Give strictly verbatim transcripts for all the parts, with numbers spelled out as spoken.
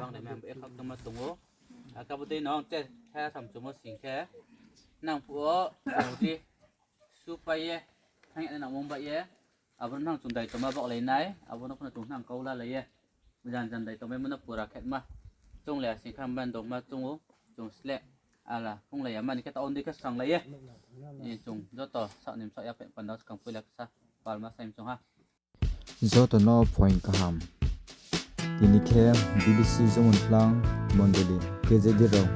Bang de mem e khak tongma tong ou. Akhe abo dei no ang te khe samchungmo sing khe, nang phuh wo, ang di, supai ye, thanng ya nang mung bai ye, abo no nang chung dai tongma baohlai nai, abo no pho no chung nang kau lalai ye. Jan jan dai tongmaimo no pura khe ma. Chung le asing kha ban dongma chung ou, chung sleh. Ala, phunglai ya mani khe ta undi khe sranglai ye. Chung joto saoh ni bsaoh ya phaih panda skang poila khe sa palma saim chung ha. Joto no phoing kaham. Tini khe B B C Jungwon Tlang Mondoli K J D rao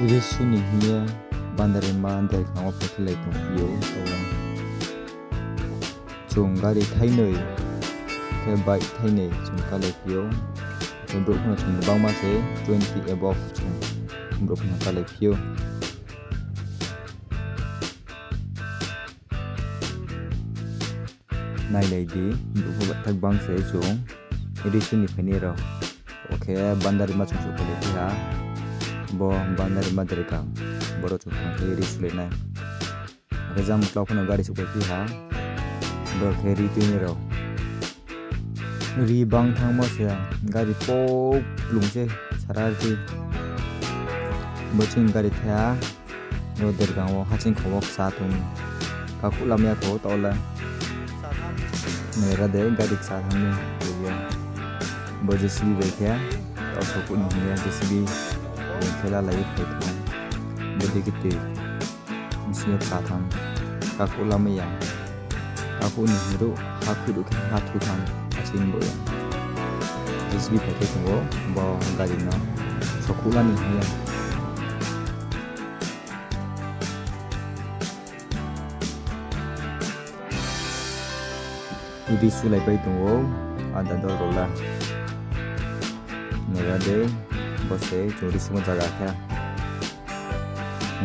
Risu ni hing ye Bandarima Dergang wo phaikhlai tongphi ou, tao. Chung gari thainoi khe bike thainoi chung kalaiphi ou. Khe brouh pho no chung gbangma se twenty above chung brouh pho no kalaiphi ou. Nailai di, brouh pho bathak bang se chung Risu ni phainai rao. Akhe Bandarima chung souhphailai phi ha. Bo Bandarima Dergang, boro chung thanng khe Risu lai nai. Akhe jang mklau pho no gari souhphai phi ha. Boro khe ri tini rao. Ri bang thanngmo se gari pok plung se sara ri. Bo chini gari thai ha. Bo Dergang wo haching kho wo kcha tong. Kakhouh lamai ya kho tao le. Nai ra de gari kcha thanng ni. Bo J C B bai khe. Tao sokuh ni hing ye J C B. Bo khe lalai ye phai tong. Bo dei khe tui. Bsing yo kcha thanng, kakhouh lamai ya. Kakhouh ni hing ruh, ha khuiruh khe ha thu thanng, haching bo ya. J C B phai khe tong ou, bo gari no sokhouh la ni hing ye. Risu lai pai tong ou, ada dol rao la. Nai ra de, bo se chung Risu mo zaga khe.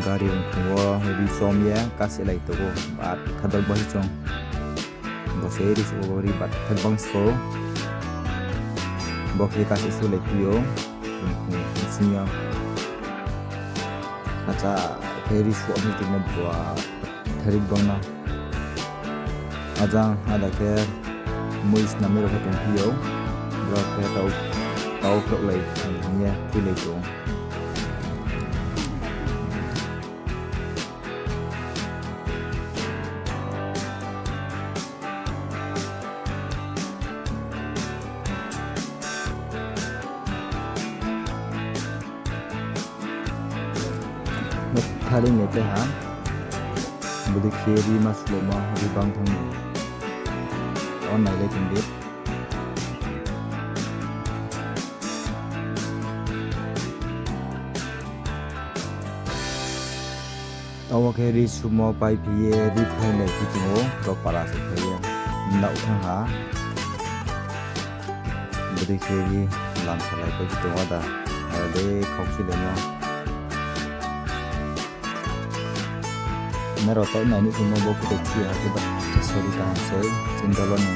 Gari rungkhung wo ri chom ye kaselai tong ou, ba thadol bo se chung. Bo se ri souh wo ri ba thak bang sou. Bo khe kase sulai phi ou, rungkhung bsing yo. Acha khe ri souh ni tini bua tharik bang na. Ajang ada khe mui snamai rao khe tongphi ou, brao khe tau, tau khrouhlai hing ye tuilai tong. Thari ni te ha, bodei khe ri ma sulaima ri bang thanng ni. O nailai tong di. Tao khe ri sumo paiphi ye ri phailai phi tong ou, ro para se phai ye. Nrao thanng ha. Bodei khe ri lam salai paiphi tong ou da. Aro de khauchilaimo. Nrao tao nai ni tongmo bo kute chi ha khe ba sori kaham se chini dol ni.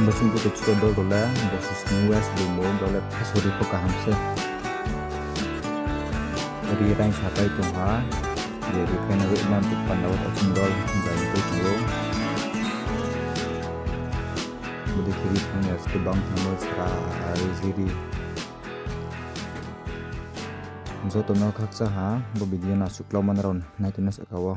Bo chini kute chi dol rao le bo sisni west bung bo dol le sori pho kaham se. Ri raing sapai tong ha, je ri phaina ruh man tong panda wo tao chini dol jai ni tong ou. Bodei khe ri phaina se bang thanng ou sara ri jiri. Joto no khakchang ha, bo video no asuh klauma nrao nai tongna sahka wo.